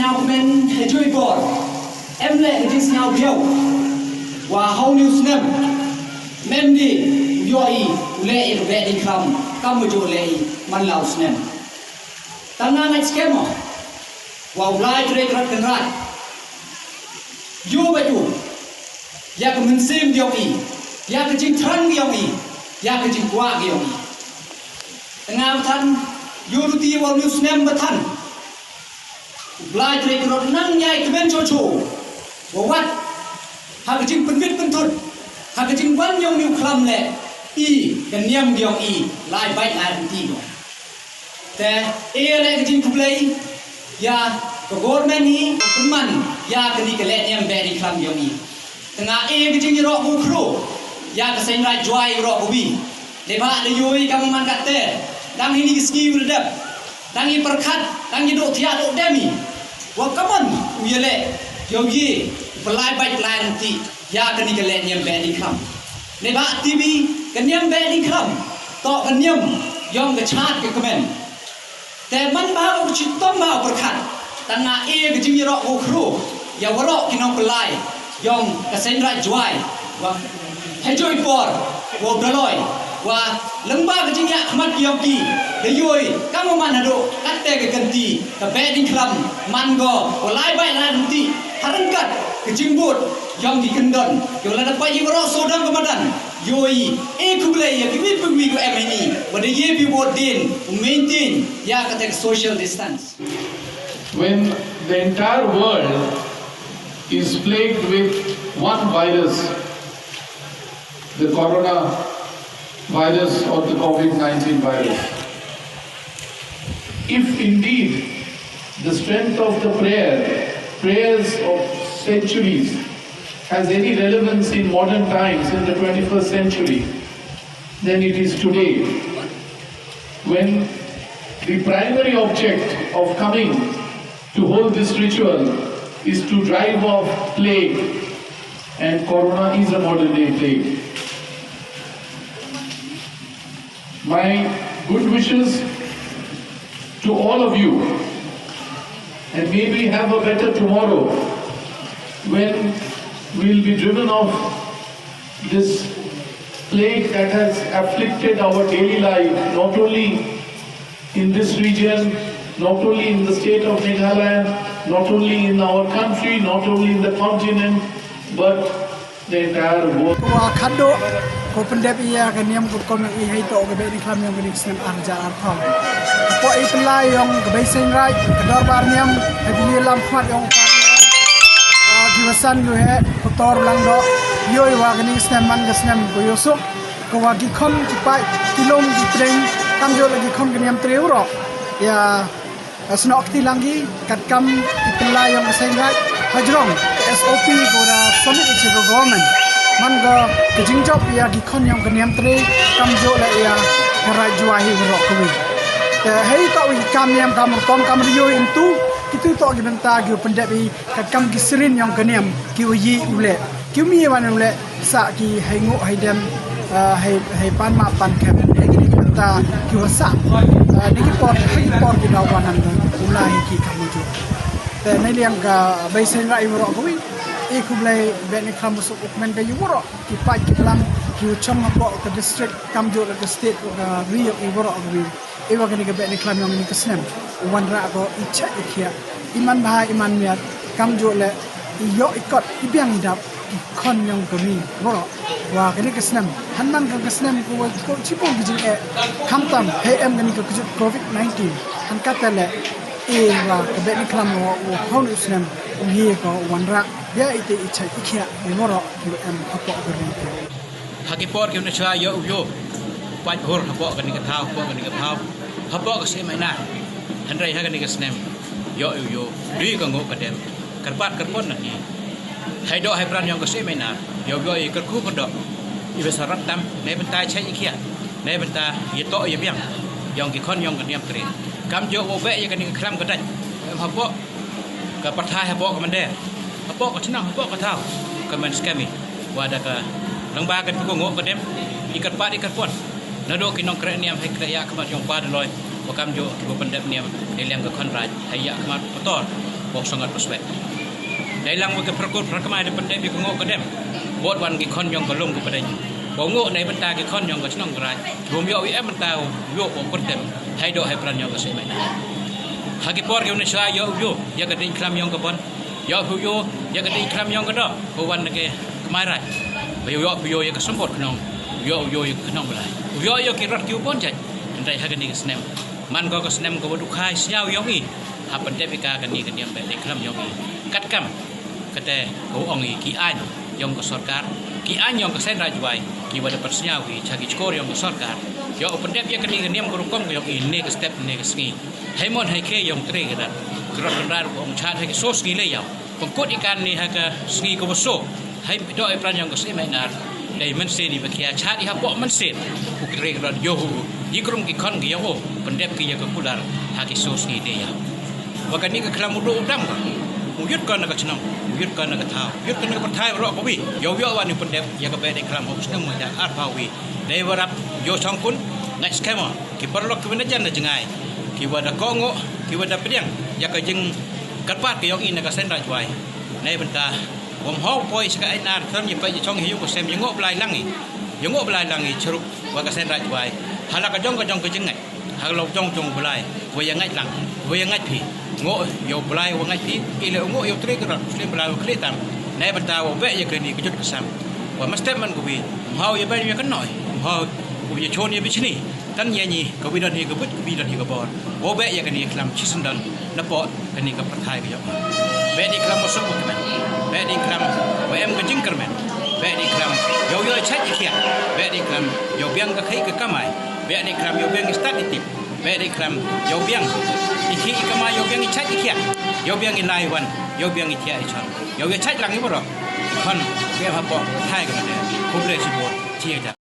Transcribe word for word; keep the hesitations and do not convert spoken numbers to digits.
Sñiaw kmen hajooh i por, em leh ka jingsñiaw biang wa ha u ni u snem, ym em de u yoh i u leh ya ka Behdieñkhlam kam wa jooh leh i man la u snem. Tang nga ngait skhem o wa u Blai Tyrek Rot Kynrad yoh bait u ya ka mynsiem yong i, ya ka jingthrang yong i, ya ka jingkwah yong i. Tang nga than yoh luti wa u ni u snem ba than u Blai Tyrek Rot nang ya i kmen chocho wa wat ha ka jingpynbit pynthut ha ka jingwan yong u ni u khlam leh i, ka niam yong i lai bait lai ryntih ko. Te e leh ka jingkhublei ya ka government hi pynman ya ka ni ka lehniam Behdieñkhlam yong i. Tang nga e ka jingyaroh ka u khroo ya ka Seiñraij Jowai waroh kawi. Neibhah da yoh i kam man katte, dang hi ni ka sngi wa da dep, dang i pyrkhat, dang i dooh thiah dooh dem i wa kammon u yaleh yow ye u pynlai bait lai ryntih ya ka ni ka lehniam Behdieñkhlam. Neibhah tip i ka niam Behdieñkhlam toh ka niam yong ka chaad ka kmen. Te man bha u chitom bha u pyrkhat, tang nga e ka jingyaroh ka u khroo ya waroh ki nongpynlai yong ka Seiñraij Jowai wa hajooh i por wow daloi wa lyngba ka jingyakhmat yong ki da yoh i kam wa man hadooh katte ka kynti ka Behdieñkhlam man ko wa lai bait lai ryntih ha ryngkat ka jingbood yong ki kyndon. Yow lada pait i waroh sawdong ka madan, yoh i e khublei ya kiwi kiwi ko em heini wa da ye phi bood dien u maintain ya katte ka social distance. When the entire world is plagued with one virus, the corona virus or the COVID nineteen virus, if indeed the strength of the prayer, prayers of centuries has any relevance in modern times, in the twenty-first century, then it is today, when the primary object of coming to hold this ritual is to drive off plague, and corona is a modern day plague. My good wishes to all of you, and may we have a better tomorrow when we'll be driven off this plague that has afflicted our daily life, not only in this region, not only in the state of Meghalaya, not only in our country, not only in the continent, but the entire world. Wa khadduh ko pyndep ya ka niam ka rukom yong i heitoh ka Behdieñkhlam yong ka ni ka snem ar hajar arphaw. Ko i pynlai yong ka Bei Seiñraij, ka dorbar niam, ha ki lam khmat yong ka, ah, ki wasan yu he, ko tor lang do, yoh i wa ka ni ka snem man ka snem ko yoh suk, ko wa ki khon ki paid, ki lum ki pdeng, kamjooh la ki khon ka niam tre waroh. Ya, Snoh kti lang ki, katkam ki pynlai yong ka Seiñraij, hajrong ka S O P ko da submit i cha ka government. Man ko ka jingjop ya ki khon yong ka niam tre, kamjooh la ya ka Raij Jowai hi waroh kawi. Te heitoh wi ki kam niam kam rukom kam ri yoh i yntu, kitu toh ki bynta ki wa pyndep i, katkam ki srin yong ka niam, ki wa ye u leh, ki wa mi wan u leh, sah ki hei ngooh hei dem, ah, hei, hei pan map pan khem. Hei kini ki bynta ki wa sah, ah, ni ki por, hei ki por ki daw wan nang u lai ki kam u jooh. Te neiliang ka Bei Seiñraij waroh kawi, i khublei Behdieñkhlam wa suk u kmen ka ya waroh ki paid ki plang, ki wa chong hapoh ka district, kamjooh la ka state, ka ri yong i waroh kawi. I wa kani ka Behdieñkhlam yong kani ka snem, u wanrah ko i chait i khiah, i man bha i man miat, kamjooh le i yoh i kot i biang i dap ki khon yong ka ri waroh. Wa kani ka snem, hanman ka ka snem ko wa ko chibun ki jingeh, khamtam hei em kani ka kjut covid nineteen. Han kata le, i wa ka Behdieñkhlam wa, wa hon u snem, u hi ko wanrah, bia i te i chait i khiah i waroh ki wa em hapoh ka ri ko. Ha ki por ki wa na chwa yoh u yoh, pait hur hapoh kani ka thaw, hapoh kani ka thaw, hapoh ka snem ai na. Hynrei ha kani ka snem, yoh u yoh, dei ka ngooh ka dem, kyrpad kyrpon na hi. Hei doh hei pran yong ka snem ai na, yoh u yoh i kyrkhu kyrdoh, i wa sarap tam, nei bynta chait i khiah, nei bynta ya toh ya biang yong ki khon yong ka niam tre. Kamjooh wow beh ya kani ka khlam ka dait, em hapoh ka pyrthai, hapoh ka mynder, hapoh ka chnong, hapoh ka thaw, ka man skhem i wa da ka lang ba ka tu ka ngooh ka dem, i kyrpad i kyrpon. Nadooh ki nongkreh niam hei kreh yakhmat yong pa Daloi, wa kamjooh ki wa pyndep niam, neiliang ka khon raij, hei yakhmat pator. Bok Sangat Prospect. Dei lang wa ka pyrkut pyrkmai da pyndep ya ka ngooh ka dem. Bot wan ki khon yong ka lum ka pdeng. Wow ngooh neibynta ki khon yong ka chnong ka raij. Wym yoh wi em bynta u yoh wow pyrtem. Hei doh hei pran yong ka Seiñ Mei Nar. Ha ki por ki wan sha yoh u yoh ya ka deiñ khlam yong ka bon. Yoh u yoh ya ka deiñ khlam yong ka doh. Ko wan na ka kmai raij. Ba yoh u yoh ya ka symbood khnong. Yoh u yoh ya ka khnong Blai. U yoh yoh ki rot ki u bon jait. Hynrei ha kani ka snem. Man ko ka snem ka wa dukhai sñiaw yong i. Ha pyndep i ka kani ka niam beh dei khlam yong i. Katkam, kate, ko ong i ki aiñ yong ka sorkar, ki aiñ yong ka Seiñ Raij Jwai, ki wa da pynsñiaw i cha ki chkor yong ka sorkar. Yow pyndep ya kani ka niam ka rukom ka yong i ne ka step ne ka sngi. Hei mon hei khe yong tre ka rat. Ka rot kynrad ko ong chad hei ki so sngi le yaw. Pynkut i kani ha ka sngi ka wa so. Hei doh i pran yong ka Seiñ Mei Nar. Dei mynsiem i wa khia chad i hapoh mynsiem. U ki tre ka rot yoh u. Yi krum ki khon ki yong u. Pyndep ki ya ka kular. Ha ki so sngi de ya. Wa kani ka khlam u doh u dam ka. U yut ka na ka chnong. U yut ka na ka thaw. U yut ka na ka pyrthai roh ka wi. Yow yoh wan u pyndep ya ka beh dei khlam hok snem wa da arphaw wi. Dei wa rap yoh chong kun. Ngait skema. Ki paralok ki wa na jan na jngai. Ki wa da kohnguh. Ki wa da pdiang. Ya ka jingkyrpad ka yong i na ka Seiñ Raij Jwai. Neibynta Wym hau poi cha ka Aiñ Nar, tram ya pait ya chong hi yung ka sem, ya ngooh Blai lang i. Ya ngooh Blai lang i, chirup wa ka Seiñ Raij Jwai. Ha la ka jong ka jong ka jingngait. Ha la ka jong jong Blai. Wa ya ngait lang. Wa ya ngait phi. Ngooh yow Blai wa ngait phi. I le ngooh yow tre ka rot. Slem Blai wa khleh tam. Neibynta wow beh ya kani ka jut ka sam. Wa mynstep man ka wi. Wym hau ya beh ya ka noi. Wym hau. Wa ya chon ya bichni. Tan ya ni, ka wi don hi ka but, ka wi don hi ka bor. Wow beh ya kani khlam chisyndon, na poh kani ka pyrthai ka yong. Beh dei khlam wa suk wa kmen. Beh dei khlam wa em ka jingkyrmen. Beh dei khlam yow yoh i chait i khiah. Beh dei khlam yow biang ka khei ka kamai. Beh dei khlam yow biang i stad i tip. Beh dei khlam yow biang i khei i kamai, yow biang i chait i khiah. Yow biang i lai wan, yow biang i thiah i chon. Yow yoh chait lang i waroh. Khon, beh hapoh, thai ka mane. Khublei chibun, chia ja.